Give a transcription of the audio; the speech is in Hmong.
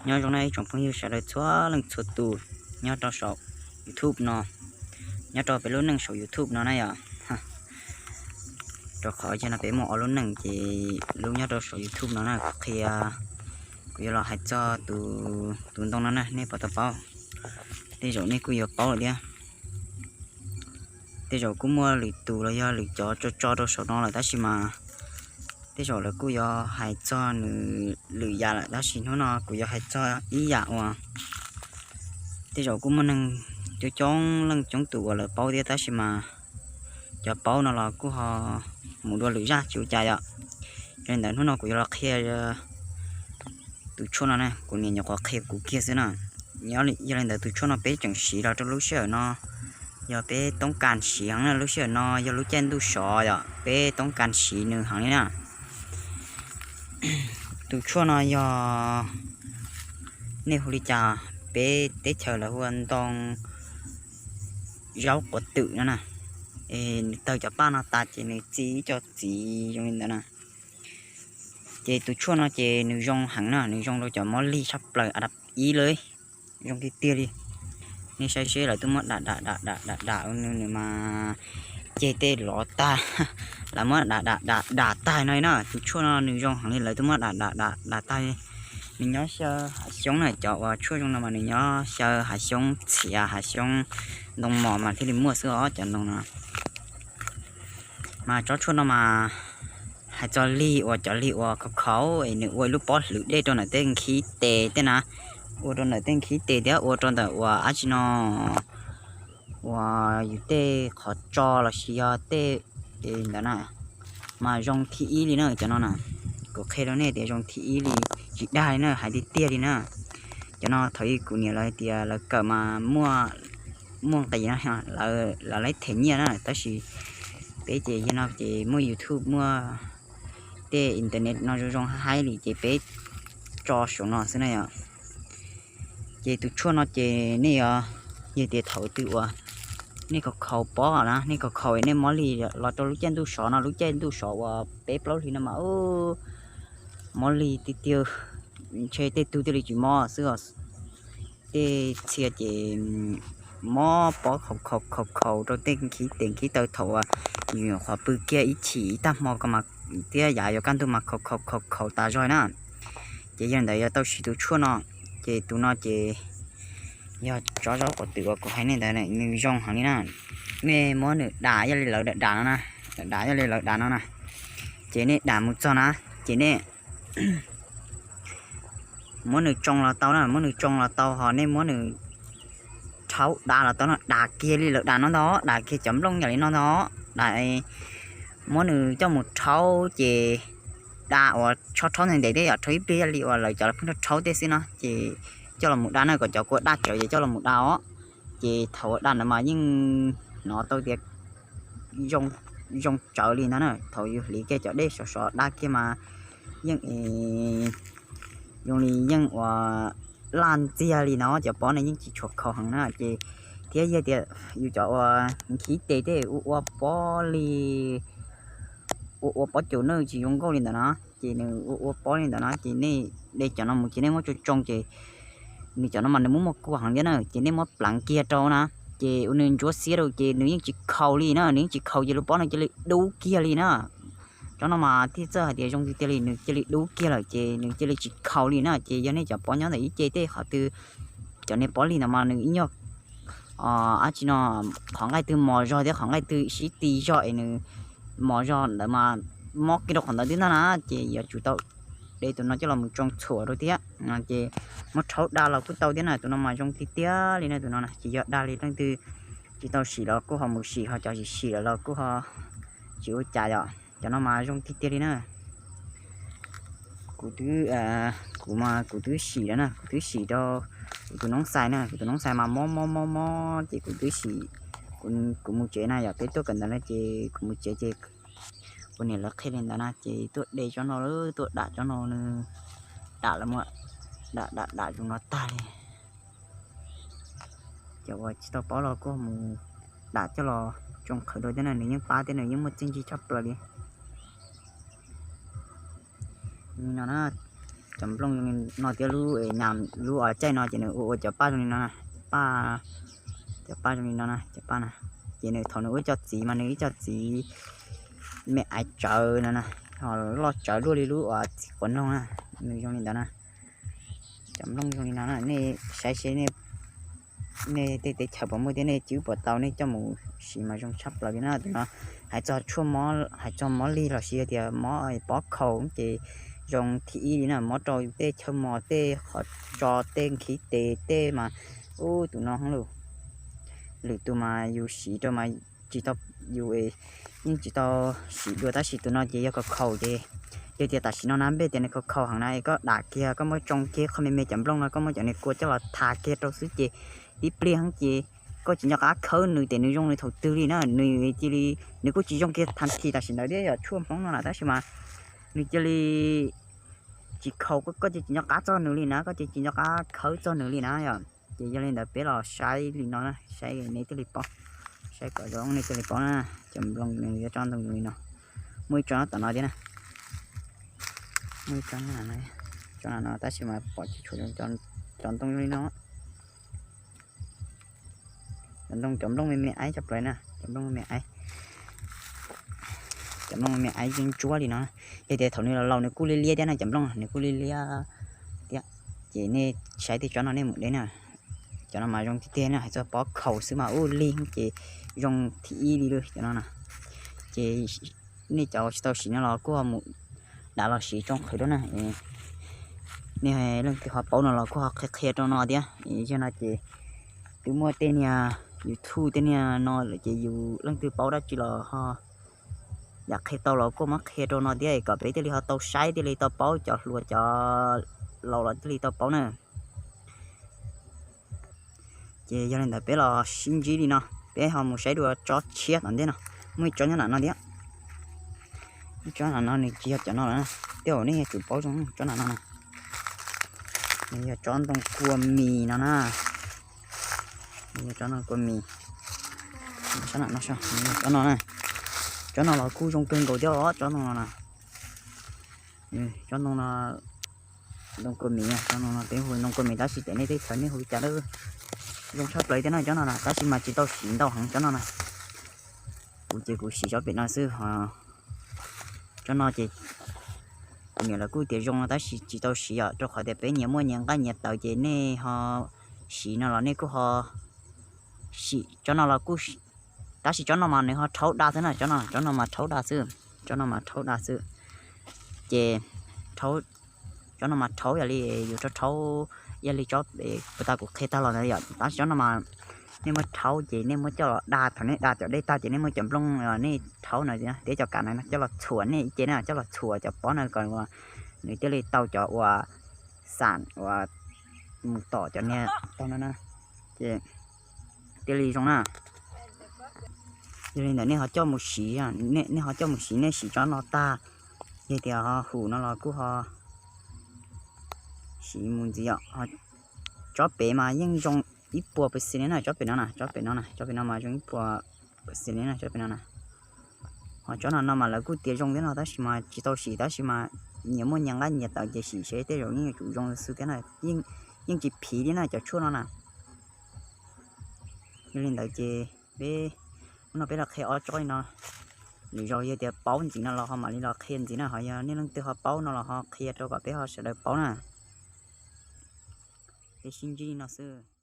Nyob zoo na ib tsoom phooj ywg sawv daws txhua leej txhua tus nyob rau saum YouTube no, nyob rau peb lub neej saum YouTube no na yom. Rau qhov yog no peb muaj ob lub neej ces lub nyob rau saum YouTube no na kuv qhia, kuv yuav los hais txog tus ntoo no na nej puas tau paub. Tej zaum nej kuj yuav paub lawm thiab. Tej zaum kuj muaj lwm tus los yog lwm cov tso tso rau saum no lawm tab sis mas tej zaum lawv kuj yuav hais txog nws lwm yam lawm tab sis hnub no kuv yuav hais txog ib yam uas tej zaum kuj muaj neeg coob coob leej coob tus uas lawv paub thiab tab sis mas cov paub no los kuj ho mus dua lwm zaj tsis ua cas yom. Yog li ntawd hnub no kuv yuav los qhia tus tshuaj no na, kuv niam nyuam qhuav qhia kuv kiag xwb na. Yog li ntawd tus tshuaj no peb tseem siv los rau lub sij hawm no, yog peb toob kas siv heev na, lub sij hawm no yog lub caij ntuj sov yom, peb toob kas siv nws heev li na. Tus tshuaj no yog nej hu li cas, peb teb chaws lawv hu ua ntoo zaub quav twm no na. Nws tawg cov paj no tas ces nws txi ib co txiv zoo li ntawd na. Ces tus tshuaj no ces nws zoo heev na, nws zoo rau cov mob lig tshaj plaws a dab ib lawm, zoo tiag tiag li. Nej saib seb lawv twb muab dam dam dam dam dam dam nws mas ceg tej lov tag, lawv muab dam dam dam dam tag no li na. Tus tshuaj no nws zoo heev li, lawv twb muab dam dam dam dam tag li. Nws nyob xyaw hav xyoob na, cov uas tshuaj zoo no mas nws nyob xyaw hav xyoob txhiav hav xyoob ntoo mos mas thiaj li muaj xwb os cov ntoo no. Mas tsob tshuaj no mas hais txog lig uas cov lig uas khaus khaus es nws ua ib lub pob hlwv dej rau ntawm tej nkhib tes tej na, ua rau ntawm tej nkhib tes thiab ua rau ntawm uas dab tsi no uas yus tej qhov tso los sis yog tej ntawd na, mas zoo thib ib li na cov no na. Kuv qhia rau nej tias zoo thib ib li, tsis dag li na, hais tiag tiag li na. Cov no thaum ub kuv niam lawv hais tias lawv kawm mas muaj nqis no, lawv laib them nyiaj na, tab sis peb ces yog no ces muaj YouTube muaj tej internet no zoo zoo haib li ces peb tso saum no xwb na yom. Ces tus tshuaj no ces nej yog, yog tias thaum twg uas nej khaus khaus pob na, nej khaus khaus nej mob lig los rau lub caij ntuj sov no, lub caij ntuj sov uas peb plaub hlis no mas mob lig tiag tiag, ntshe tej tug thiaj li tsis mob xwb os. Tej txhia ces mob pob khaus khaus khaus khaus rau tej nkhib tes nkhib taw thaum uas yus nyuam qhuav pw kiag ib chim ib tag hmo ko mas thiab yav yuav kaj ntug mas khaus khaus khaus khaus tas zog na. Ces yog li ntawd yog tau siv tus tshuaj no, ces tus no ces yog tsob zaub quav twm uas kuv hais nej ntawd nws zoo heev li na. Nej muab nws dam yog li lawv dam dam no na, dam yog li lawv dam no na, ces nej dam mus txog na, ces nej muab nws tsoo los tau na, muab nws tsoo los tau ho nej muab nws rhaub da los tau no, da kiag li lawv da no ntag, da kiag cov nplooj yam li no ntag, da, muab nws coj mus rhaub ces da uas tsho rhaub ntev ntev tej yom, rhaub ib pliag yog li uas lawv cov pheej rhaub tej xwb no ces coj los mus da na, kom cov kua daj tsawv ces coj los mus da os. Ces thaum ua da ntawd mas yeej hnov tau tias zoo tsawv li ntag na, thaum yus hliv kiag cov dej sov sov da kiag mas yeej zoo li yeej ua laj ntxiag li no, cov pob no yeej tsis tshua khaus heev na. Ces thiab yog tias yus cov uas nkhib tes tej ua ua pob li, ua ua pob cus na tsis zoo nkauj li ntawd na, ces nws ua ua pob li ntawd na, ces nej de cov no mus ces nej muab tsoo tsoo ces nws cov no mas nws muaj muaj kua heev thiab na, ces nej muab pleev kiag rau na, ces ua nws ntsuab xiab rau ces nws yeej tsis khaus li na, nws yeej tsis khaus ces lub pob no cia li dub kiag li na. Tsob no mas thiaj txawj hais tias zoo tiag tiag li, nws cia li dub kiag lawm ces nws cia li tsis khaus li na. Ces yog nej cov pob nyob ntawm ib ce tej qhov twg, cov niag pob lig ntawd mas nws ib nyuag dab tsi no, qhov nqaij twg mos zog thiab qhov nqaij twg sib ti zog es nws mos zog ntawd mas mob kiag rau qhov ntawd twb ntag na, ces yuav tsum tau de tus no coj los mus tsoo txhuam rau thiab. Ces muab rhaub da los kuj tau thiab na, tus no mas zoo tiag tiag li na, tus no na tsis yog da li leej twg tsis tau sim los kuj ho mus sim, ho cov sim sim lawm los kuj ho tsis ua cas yom, cov no mas zoo tiag tiag li na. Kuv twb, kuv mas kuv twb sim lawm na, kuv twb sim rau kuv tus noob xais na, kuv tus noob xais mas mob mob mob mob ces kuv twb sim, kuv mus tsev na yom, peb tuaj kawm ntawv na ces kuv mus tsev ces kuv niam lawv qhia li ntawd na ces tuaj de tsob no, tuaj dam tsob no, nws dam los, dam dam dam zoo no tag li. Cov uas tsis tau paub los kuj mus dam coj los tsoo qhwv rau thiab na, nws yeej pab thiab nws yeej muaj txiaj ntsig tshaj plaws li. No na, Cov nplooj zoo li no thiab lub nyam lub caij no ces nws ua ua cov paj zoo li no na, cov paj, cov paj zoo li no na, cov paj na. Ces nws thaum nws ua cov txiv mas nws ib co txiv me aiv tsawv no na, ho loj tsawv luaj li lub txiv quav noog na, nws zoo li ntawd na. Cov nplooj zoo li no na, nej saib seb nej tej teb chaws puas muaj thiab nej twb puas tau, nej coj mus siv mas zoo tshaj plaws li na. Tus no hais txog tshuaj mob, hais txog mob lig los sis tias mob pob khaus ces zoo thib ib li na, mob rau yus tej chaw mos, tej qhov tso, tej nkhib tes, tej mas ub tus no lawm. Lwm tus mas yus siv rau mas tsis tau, yus yeej tsis tau siv dua tab sis tus no ces yog khaus khaus ces, yog tias tam sim no na npej tias nws khaus khaus heev na es koj dam kiag, koj muab tsoo kiag qhov me me cov nplooj no, koj muab cov niag kua coj los tha kiag rau xwb ces tib pliag ces koj tsis nco qab khawb nws ces nws zoo li thaum twg li na, nws cia li, nws kuj tsis zoo kiag tha thi tam sim ntawd thiab, yog tshuaj Hmoob no na tab sis mas nws cia li tsis khaus, koj cia tsis nco qab txog nws li na, koj cia tsis nco qab khawb txog nws li na yom. Ces yog li ntawd peb los saib li no na, saib nej thiaj li paub, saib kom zoo nej thiaj li paub na. Cov nplooj nws yuav tsob ntoo zoo li no, muaj ib tsob tom no thiab na, muaj ib tsob, tsob no tab sis mas pom tsis tshua zoo, cov ntoo zoo li no. Cov ntoo, cov nplooj me me aiv tshaj plaws na, cov nplooj me me aiv, cov nplooj me me aiv yeej ntsuab li no. Yog tias thaum nws laus laus nws kuj liab liab thiab na, cov nplooj nws kuj liab liab thiab. Ces nej saib tej tsob no nej mus deb na, cov no mas zoo tiag tiag na, hais txog pob khaus xwb mas ub lig ces zoo thib ib li lawm cov no na. Ces nej cov tsis tau siv no los kuj ho mus dam los siv tsoo qhwv rau na. Nej leej twg ho paub no los kuj ho qhia qhia rau no thiab. Yog no ces twb muaj tej niag YouTube tej niag no lawm ces yus leej twg paub dab tsi los ho yam qhia tau los kuj muab qhia rau no thiab kom peb thiaj li ho tau saib thiaj li tau paub, cov hluas cov laus los thiaj li tau paub na. Ces yog li ntawd peb los sib ntsib li no, peb ho mus saib dua tsob tshiab tom ntej no. Muaj ib tsob nyob nram no thiab. Ib tsob nram no nws tsis yog cov no lawm, tej zaum nej yuav tsum paub zoo tsob nram no na. Nws yog tsob ntoo kua mis no na. Nws yog tsob ntoo kua mis. Tsob no, tsob no na, tsob no los kuj zoo kawg nkaus thiab os, tsob ntoo no na. Tsob ntoo no, ntoo kua mis, tsob ntoo no peb hu ntoo kua mis tab sis tej nej teb chaws nej hu li cas lawm. Zoo tshaj plaws thiab no tsob no na, tab sis mas tsis tau siv ntau heev tsob no na. Kuv ces kuv siv tsob pem no xwb ho. Tsob no ces kuv niam lawv kuj tias zoo no tab sis tsis tau siv os, rau qhov tias peb nyias muaj nyias nqaij nyias tawv ces nej ho siv no los nej kuj ho siv tsob no los kuj, tab sis tsob no mas nws ho rhaub da xwb na, tsob no, tsob no mas rhaub da xwb, tsob no mas rhaub da xwb. Ces rhaub, tsob no mas rhaub yog li yus rhaub rhaub, yog li tsob puag ta kuv qhia tag los ntawd yom, tab sis tsob no mas nej muab rhaub ces nej muab coj los da, thaum nej da cov dej tag ces nej muab cov nplooj nej rhaub no thiab cov kas no coj los txhuam nej ib ce na, coj los txhuam cov pob no kom nws thiaj li tau cov uas xam uas mus tom cov niag tau no na, ces thiaj li zoo na. Yog li ntawd nej ho coj mus siv, nej ho coj mus siv, nej siv tsob no tag, yog tias ho hum no los kuj ho siv mus ntxiv os. Tsob pem mas yeej zoo ib puas percent li na, tsob pem no na, tsob pem no na, tsob pem no mas zoo ib puas percent li na, tsob pem no na. Ho tsob no no mas lawv kuj tias zoo thiab no tab sis mas tsis tau siv, tab sis mas nyias muaj nyias nqaij nyias tawv ces siv seb tej zaum yeej yuav tsum zoo xwb thiab na, yeej tsis phiv li na cov tshuaj no na. Yog li ntawd ces peb, hnub no peb los qhia ob tsob li no, lwm zaus yog tias paub ntxiv no los ho mam li los qhia ntxiv na, ho yog nej leej twg ho paub no los ho qhia rau kom peb ho sawv daws paub na. Peb sib ntsib li no xwb.